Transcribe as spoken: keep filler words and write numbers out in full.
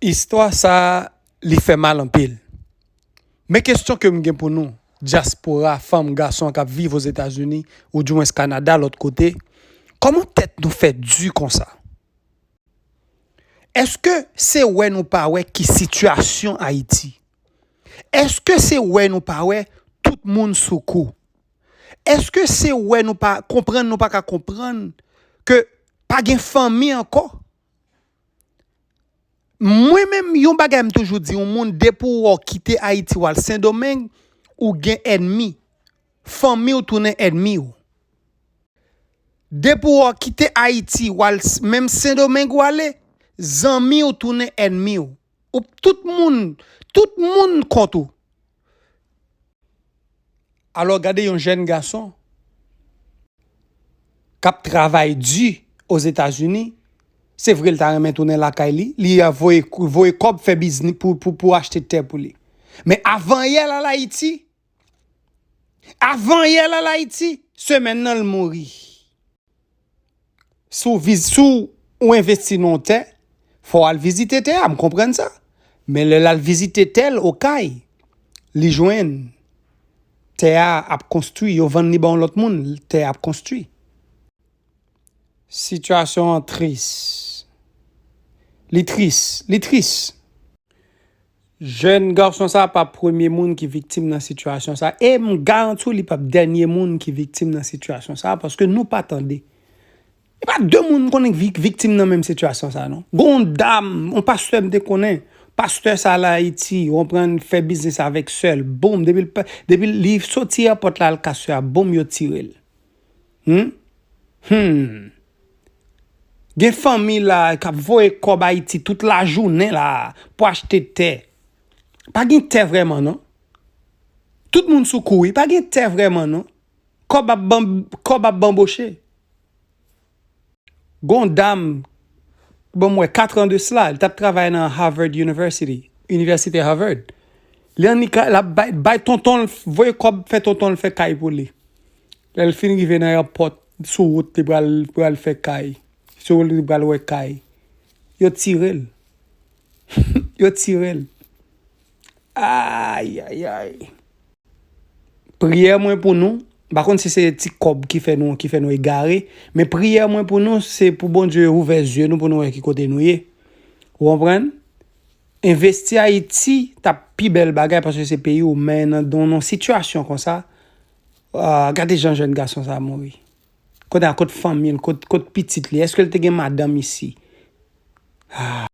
Istwa sa a, li fè mal anpil. Men kesyon ke m gen pou nou, dyaspora, fanm, gason k ap viv Ozetazini, oudimwens Kanada, lòt kote, kòman tèt nou fè di konsa? Èske se wè nou pa wè ki sitiyasyon Ayiti? Èske se wè nou pa wè tout moun sou kou? Èske se wè nou pa konprann, nou pa ka konprann ke pa gen fanmi ankò? Mwen menm, yon bagay m toujou di yon moun, depi w wè w kite Ayiti w al Sendomeng, ou gen ènmi. Fanmi w tounen ènmi w. Depi w wè w kite Ayiti w al s- menm Sendomeng ou ale, zanmi w tounen ènmi w. Ou tout moun, tout moun kont ou. Alò gade yon jèn gason k ap travay di Ozetazini, se vre l ta renmen tounen lakay li, li a voye, voye kòb fè biznis pou, pou, pou achte tè pou li. Men avan yè l al Ayiti, avan yè l al Ayiti, semèn nan l mouri. Si w viz-, si w envesti nan yon tè, fò w al vizite tè a, m konprann sa. Men lè l al vizite tè l Okay, li jwenn tè a ap konstwi, yo vann li ba yon lòt moun, tè a ap konstwi. Sitiyasyon an tris. Li tris, li tris. Jèn gason sa a pa premye moun ki viktim nan sitiyasyon sa a, e m garanti w li p ap dènye moun ki viktim nan sitiyasyon sa a, paske nou pa tande. E pa de moun m konnen k vik- viktim nan menm sitiyasyon sa a, non. Gon dam, yon pastè m te konnen, pastè sa a la Ayiti, w konprann, fè biznis avèk sè l, boum, depi l pa- depi li soti èpòt la al Kasè a, boum, yo tire l. Hmm? Hmm. Gen fanmi la k ap voye kòb Ayiti tout lajounen la pou achte tè. Pa gen tè vrèman, non. Tout moun sou kou, wi. Pa gen tè vrèman, non. Kòb ap ban-, kòb ap banboche. Gon dam, bon, m wè, katran de sila, li t ap travay nan Harvard University, Inivèsite Harvard. Li annik, l ap bay, bay tonton l, voye kòb, fè tonton l fè kay pou li. Lè l fin rive nan èpòt, sou wout, li pral, pral fè kay. Sou wout, li pral wè kay. Yo tire l. Yo tire l. Ay, ay, ay. Priyè mwen pou nou, m pa konn si se ti kòb ki fè nou, ki fè nou egare, men priyè mwen pou nou, se pou Bondye ouvè zye nou pou nou wè ki kote nou ye. Ou konprann? Envesti Ayiti t ap pi bèl bagay paske se peyi w, men nan, nan, nan sitiyasyon konsa, ah, gade jan jèn gason sa a mouri. Kote a, kot fanmi l, kot, kot pitit li? Èske l te gen madanm isi? Ah.